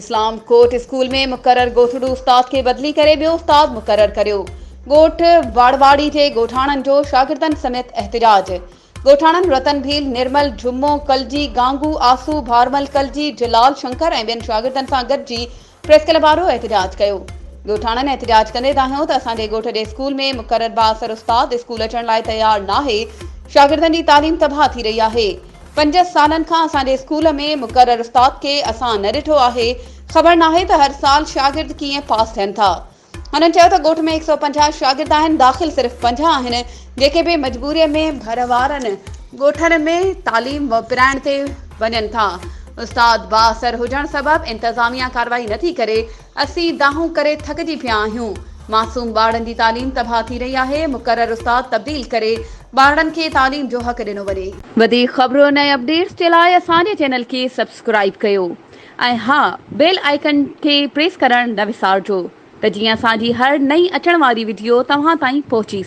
اسلام ڪوٽ اسڪول ۾ مقرر ڳوٺڙو استاد کي بدلي ڪري ٻيو استاد مقرر ڪريو، ڳوٺ واڙواڙي جي ڳوٺاڻن جو شاگردن سميت احتجاج، ڳوٺاڻن رتن ڀيل، نرمل، جھمو، ڪلجي، گانگو، آسو، ڀارمل ڪلجي، جلال شنڪر ۽ ٻين شاگردن سان گڏجي پريس ڪلب آڏو احتجاج ڪيو. ڳوٺاڻن احتجاج ڪندي دانهيو ته اسان جي ڳوٺ جي اسڪول ۾ مقرر بااثر استاد اسڪول اچڻ لاء تيار ناهي، شاگردن جي تعليم تباهه ٿي رهي آهي. پنج سالن کان اسان جي اسڪول ۾ مقرر استاد کي اسان نه ڏٺو آهي، خبر ناهي ته هر سال شاگرد ڪيئن پاس ٿين ٿا. هنن چيو ته ڳوٺ ۾ 150 شاگرد آهن، داخل صرف 50 آهن، جيڪي به مجبوريء ۾ ڀر وارن ڳوٺن ۾ تعليم پرائڻ تي وڃن ٿا، استاد بااثر هجڻ سبب انتظاميا ڪارروائي نٿي ڪري، اسين دانهون ڪري ٿڪجي پيا آهيون، معصوم ٻارڙن جي تعليم تباهه ٿي رهي آهي، مقرر استاد تبديل ڪري ٻارڙن کي تعليم جو حق ڏنو وڃي. وڌيڪ خبرن ۽ اپڊيٽس جي لاء اسان جي چينل کي سبسڪرائيب ڪيو. ۽ ها بيل آئيڪن کي پريس ڪرڻ نه وسارجو ته جيئن اسان جي هر نئين اچڻ واري وڊيو توهان تائين پهچي.